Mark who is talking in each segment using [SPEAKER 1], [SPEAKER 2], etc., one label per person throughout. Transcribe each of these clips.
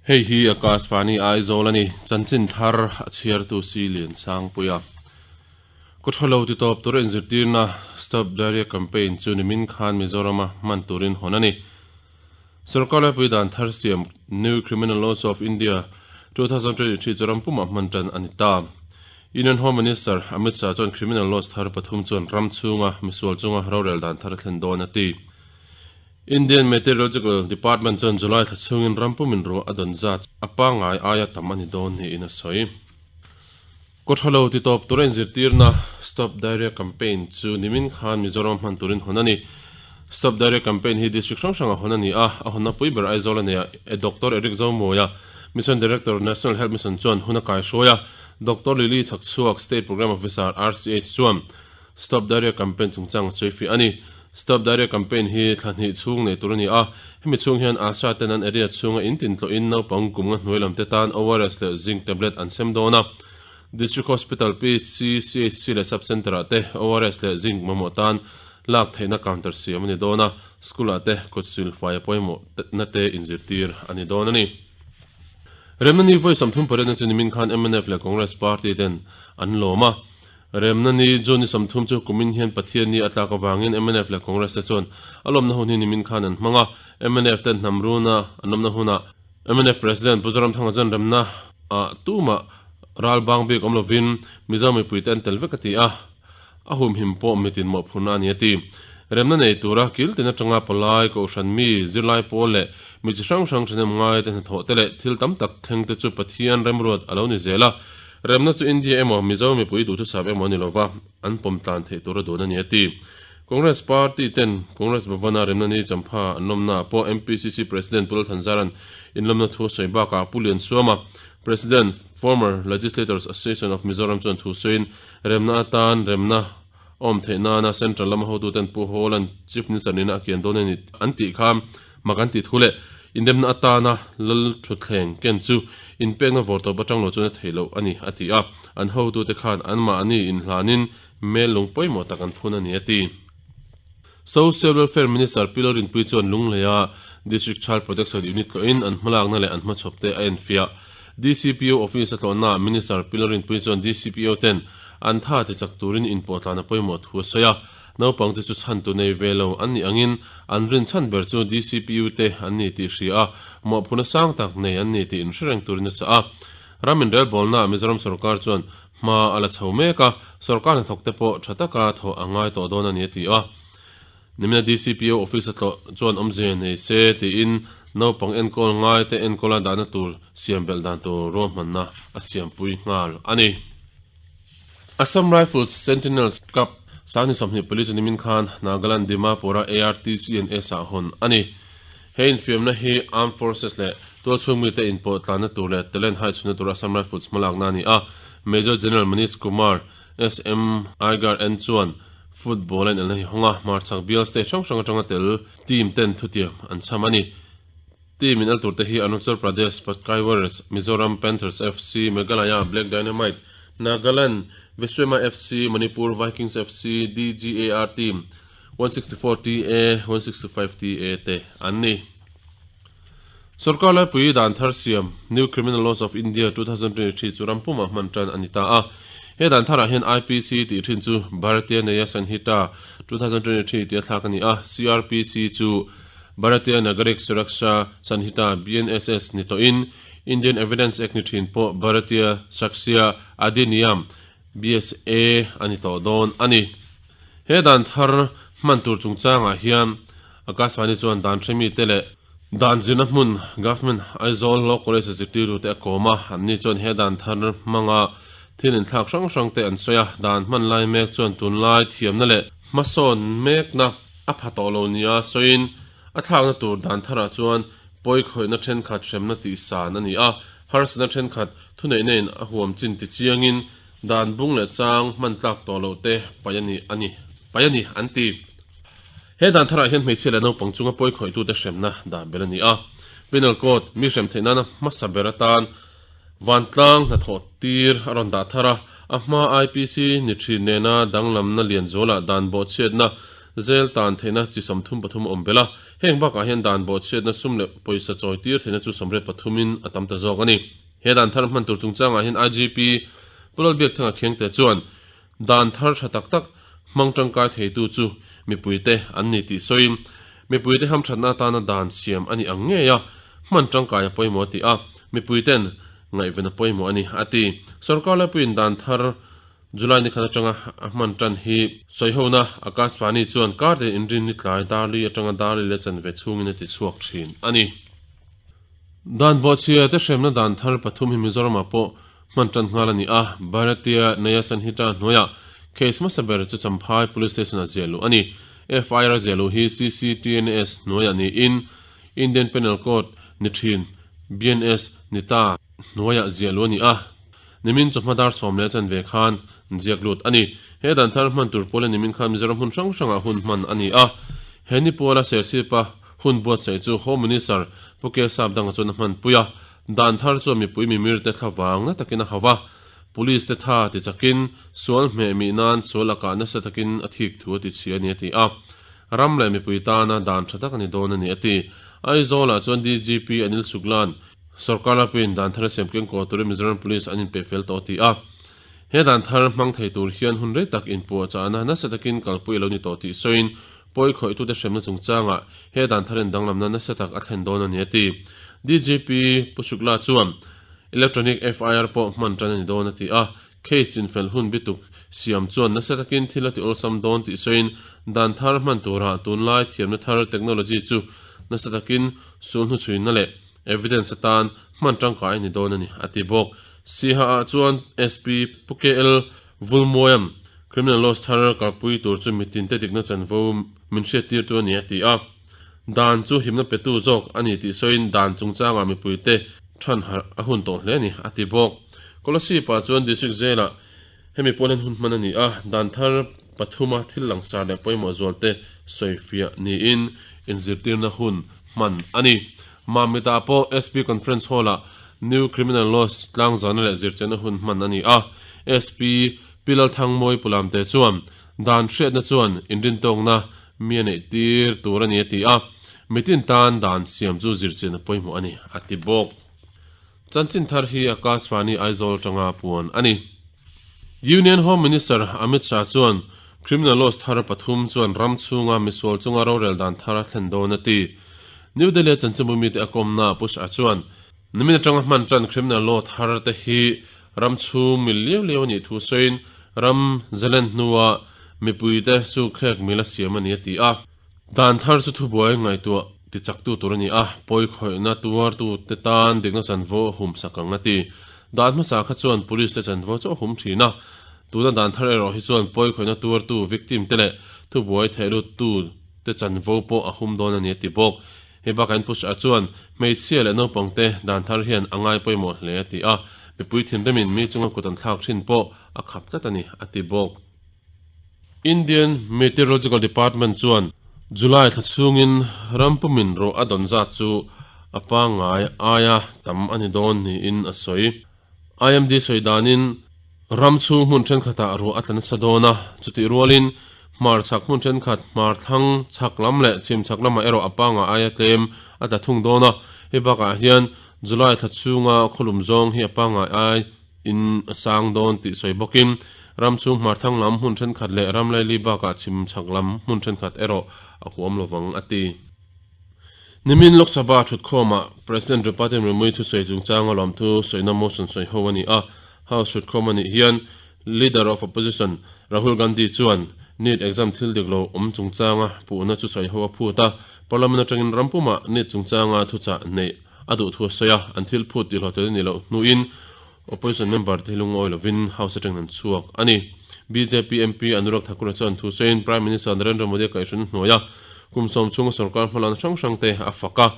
[SPEAKER 1] Hei hi Akashvani Aizawl a ni, chanchin thar a chhiartu si Liansangpuia. Kawthalo titawp tura inzirtirna Stop Diarrhea Campaign chu nimin khan Mizorama hman turin hawn a ni. Sorkar laipui dan thar siam New Criminal Laws of India, 2023 chu ram pumah hman tan a ni ta. Union Home Minister Amit Shah chuan criminal laws thar pathum chuan ram chhunga misual chunga rorel dan thar a thlen dawn a ti. Indian Meteorological Department chuan July thla chhungin ram pumin ruah a dawn zat a pangngai aia tam a ni dawn niin a sawi. Kawthalo titawp tura inzirtirna Stop Diarrhea Campaign chu nimin khan Mizoram hman turin hawn a ni. Stop Diarrhea Campaign hi district hrang hrangah hawn a ni a, a hawnna pui ber Aizawl a nei a, e Doctor Eric Zomawia, Mission Director, National Health Mission chuan hun a kaihruai a, Doctor Lily Chhakchhuak, State Programme Officer, RCH chuan Stop Diarrhea Campaign chungchang a sawifiah a ni. Stop Diarrhea Campaign hi thla hnih chhung nei tur a ni a, hemi chhung hian ASHA ten an area chhunga in tintlawhin naupang kum nga hnuai lam te tan ORS leh Zinc tablet an sem dawn a. District Hospital, PHC, CHC leh Sub Centre ah te ORS leh Zinc mamawh tan lak theihna counter siam a ni dawn a, school ah te kut sil fai a pawimawh na te inzirtir a ni dawn a ni. Remna ni vawi 38 na chu nimin khan mnf leh Congress party ten an lawm a. Remna ni June ni 30 chu kumin hian Pathian ni a tlak avangin mnf leh Congress te chuan a lawmna hun hi nimin khan an hmang a. Mnf ten hnam runa an lawmna hunah mnf President Pu Zoramthanga chuan remna ah tumah ral bang bik awm lovin Mizo mipuite an tel vek a ti a, a humhim pawh mitin mawhphurhna a ni a ti. Remna nei tura kil tin atanga palai, kohhran mi, zirlai pawl leh mi chi hrang hrang thahnem ngaite hnathawh te leh thil tam tak thleng te chu Pathian remruat a lo ni zel a. Remna chu India emaw Mizo mipui duhthusam emaw a ni lova, an pawm tlan theih tur a dun a ni a ti. Congress party ten Congress Bhavana remna ni champha an lawmna ah pawh MPCC President Pu Lalthanzaran inlawmna thu a sawi bakah Pu Liansuama, President, Former Legislators Association of Mizoram chuan thu sawiin remna atan remna a awm theih nana Central lama hotuten Pu Hawla'n Chief Minister nihna a kian dawn a ni an tih kha mak an tih thu leh indemna atana lal thutthleng ken chu inpekna vawrtawp atang lo chuan a theih loh a ni a ti a, an hotute khan anmahni inhlanin Mel lung pawimawh tak an phun a ni a ti. Social Welfare Minister Pi Lalrinpuii chuan Lungleia District Child Protection Unit tlawhin an hmalakna leh an hmachhawp te a enfiah. DCPO Office a tlawhnaah Minister Pi Lalrinpuii chuan DCPO ten an tha tichak turin inpawhtlan a pawimawh thu a sawi a. Naupangte chu chhantu nei ve lo an nih angin an rinchhan ber chu DCPU te an ni tih hria a, mawhphurhna sang tak nei an ni tih inhre reng turin a chah a. Ram inrelbawlnaah Mizoram sorkar chuan Hma a la chho mek a, sorkar hnathawk te pawh tha taka thawh a ngai tawh dawn a ni a ti a. Nimina DCPO office a tlawh chuan awmzia nei se tiin naupang enkawl ngai te enkawla dahna tur siam belh dan tur ruahmanna a siampui nghal a ni. Assam Rifles Sentinels Cup Sangni 24 chu nimin khan Nagaland Dimapur-a ARTCNS ah hawn a ni. He infiamna hi Armed Forces leh tualchhung mite inpawh tlanna tur leh talent haichhunna tur Assam Rifles hmalakna a ni a. Major General Manish Kumar, SM Aigar N chuan football a inelna hi hawng a, hmarchhak bial state hrang hrang atanga tel team ten thutiam an chham a ni. Team inel turte hi Arunachal Pradesh, Patkai Warriors, Mizoram, Panthers FC, Meghalaya, Black Dynamite, Nagaland, Viswema FC, Manipur, Vikings FC, DGAR team, 164 TA, 165 TA te an ni. Sorkar laipui dan thar siam New Criminal Laws of India 2023 chu ram pumah hman tan a ni ta a. He dan tharah hian IPC tih thin chu Bharatiya Nyaya Sanhita 2023 tia thlak a ni a, CrPC chu Bharatiya Nagarik Suraksha Sanhita, BNSS, ni tawhin Indian Evidence Act ni thin pawh Bharatiya Sakshya Adhiniyam, BSA, a ni tawh dawn a ni. He dan thar hman tur chungchangah hian Akashvani chuan dan hremite leh dan zirna hmun Government Aizawl Law College a zirtirtute a kawm a, anni chuan he dan thar hmanga thil inthlak hrang hrangte an sawi a, dan hman lai mek chuan tunlai thiamna leh hmasawn mekna a pha tawh lo nia sawiin a thlakna tur dan tharah chuan pawikhawihna thenkhat hremna tihsan a ni a, harsatna thenkhat thuneihna in a huam chin tichiangin Dan bung leh chang hman tlak tawh loh te paih a ni a ni paih a ni an ti. He dan tharah hian hmeichhia leh naupang chunga pawi khawihtute hremna dan bel a ni a. Penal Code mi hrem theih nana hmasa ber atan vantlang hnathawh tir a rawn dah thar a, a hma IPC ni thin nena danglamna lian zualah dan bawhchhiatna Jail tan theihna chi 33 a awm belh a, heng bakah hian dan bawhchhiatna sum leh pawisa chawi tir theihna chu 83 in a tam ta zawk a ni. He dan thar hman tur chungchangah hian IGP Pu Lalbiakthanga Khengte chuan dan thar tha tak tak hmang tangkai theitu chu mipuite an ni tih sawiin mipuite hamthatna atana dan siam a ni ang ngei a, hman tangkai a pawimawh a ti a, mipuiten ngaihven a pawimawh a ni a ti. Sorkar laipuiin dan thar July ni khat atanga a hman tan hi sawihona Akashvani chuan kar te inrin ni tlai Darli atanga Darli leh chanve chhungin a ti chhuak thin a ni. Dan bawhchhia te hremna dan thar pathum hi Mizoramah pawh hman tan nghal a ni a, Bharatiya Nyaya Sanhita hnuaiah case hmasa ber chu Champhai Police Station-ah ziah luh a ni. FIR a ziah luh hi CCTNS hnuaiah niin Indian Penal Code ni thin BNS ni ta hnuaiah ziah luh a ni a. Nimin chawhma dar sawm leh chanve khan ziak lut a ni. He dan thar hman tur pawla nimin khan Mizoram hmun hrang hrangah hun hman a ni a. He ni puala Serchhipa hun buatsaih chu Home Minister Pu K Sapdanga chuan a hmanpui a. Dan thar chuan mipui mimir te thlavang na takin a hau a. Police te tha ti chakin sual hmeh mih nan sual a kah nasa takin a thik thu a ti chhia a ni a ti a. Ram leh mipui tana dan tha tak a ni dawn a ni a ti. Aizawlah chuan DGP Anil Shuklan Sorkar lapuiin dan thar a siam keng kaw turin Mizoram Police an inpe fel tawh ti a. He dan thar hmang thei tur hian hun rei tak inpuahchahna nasa takin kalpui a lo ni tawh tih sawiin pawi khawihtute hremna chungchangah he dan thar in danglamna nasa tak a thlen dawn a ni a ti. DGP Pu Shukla chuan Electronic FIR pawh hman tan a ni dawn a ti a. Case chinfel hun bituk siam chuan nasa takin thil a ti awlsam dawn tih sawiin dan thar hman turah tunlai thiamna thar technology chu nasa takin sulhnuchhuina leh Evidence atan hman tangkai a ni dawn a ni, a ti bawk. Siha ah chuan SP Pu KL Vulmuaiam Criminal Laws thar kalpui tur chu mitin te dikna chanvo min hriattirtu a ni, a ti a. Dan chu himna petu zawk a ni tih sawiin dan chungchangah mipuite than harh a hun tawh hle a ni, a ti bawk. Kolasib ah chuan District Jail ah hemi pawl hian hun hman a ni a, dan thar pathuma thil langsar leh pawimawh zualte sawifiah niin inzirtirna hun hman a ni. Mamita pawh SP Conference Hall-ah New Criminal Laws tlangzahna leh zirchianna hun hman a ni a. SP Pi Lalthangmawi Pulamte chuan dan hriatna chuan inrintawkna mi a neih tir tur a ni a ti a, mitin tan dan siam chu zirchian a pawimawh a ni a ti bawk. Chanchin thar hi Akashvani Aizawl atanga puan a ni. Union Home Minister Amit Shah chuan Criminal Laws thar pathum chuan ram chhunga misual chunga rorel dan thar a thlen dawn a ti. New Delhi-a chanchinbu mite a kawmna Pu Shah chuan, Nimin atanga hman tan Criminal Law thar te hi ram chhung mil liau liau a nih thu sawiin ram zalen hnua mipuite chu khrek mil a siam a ni a ti a. Dan thar chu thubuai ngaihtuah ti chaktu tur a ni a, pawi khawihna tuartute tan dikna chanvo a hum sak ang a ti. Dan hmasa kha chuan police te chanvo chu a hum thin a, tuna dan thar erawh hi chuan pawi khawihna tuartu victim te leh thubuai thehluttu te chanvo pawh a hum dawn a ni a ti bawk. Hei bakah in Pu Shah chuan hmeichhia leh naupang te dan thar hian a ngai pawimawh hle a ti a, mipui thinrimin mi chunga kut an thlak thin pawh a khap tlat a ni a ti bawk. Indian Meteorological Department chuan July thla chhungin ram pumin ruah a dawn zat chu a pangngai aia tam a ni dawn niin a sawi. IMD sawi danin ram chhung hmun thenkhatah ruah a tla nasa dawn a, chutih rualin hmar chhak hmun thenkhat, hmar thlang chhak lam leh chhim chhak lamah erawh a pangngai aia tlem a tla thung dawn a. Hei bakah hian July thla chhunga khawlum zawng hi a pangngai ai In a sang dawn tih sawi bawkin ram chhung hmarthlang lam hmun thenkhat leh ram laili bakah chhim chhak lam hmun thenkhat erawh a huam lovang a ti. Nimin Lok Sabha thutkhawmah President Draupadi Murmu-i thusawi chungchanga lawmthu sawina motion sawi ho a ni a, House thutkhawm a nih hian Leader of Opposition Rahul Gandhi chuan NEET exam thil dik lo awm chungchanga puhna chu sawi ho a phut a, Parliament atangin ram pumah NEET chungchanga thuchah neih A duh thu a sawi a, an thil phut tih hlawhtlin a nih loh hnuin Opposition member te hi lungawi lovin House atangin an chhuak a ni. Bjp MP Anurag Thakur-a chuan thu sawiin Prime Minister Narendra Modi-a kaihhran hnuaia kum sawm chhunga sorkar hmalakna hrang hrang te a fak a,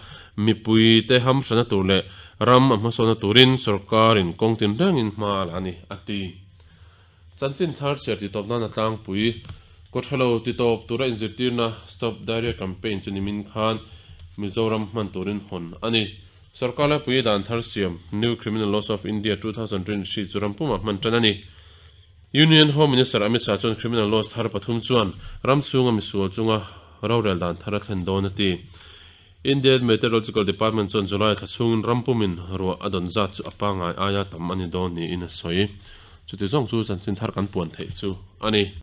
[SPEAKER 1] mipui te hamhrana tur leh ram a hmasawnna turin sorkarin kawng tinrengin hma a la a ni, a ti. Chanchin thar chhiar titawp nan a tlangpui. Kawthalo titawp tura inzirtirna Stop Diarrhea Campaign chu nimin khan Mizoram hman turin hawn a ni. Sorkar laipui dan thar siam New Criminal Laws of India 2023 chu ram pumah hman tan a ni. Union Home Minister Amit Shah chuan criminal laws thar pathum chuan ram chhunga misual chunga rorel dan thar a thlen dawn a ti. Indian Meteorological Department chuan July thla chhungin ram pumin ruah a dawn zat chu a pangngai aia tam a ni dawn niin a sawi. Chuti zawng chu chanchin thar kan puan theih chu a ni.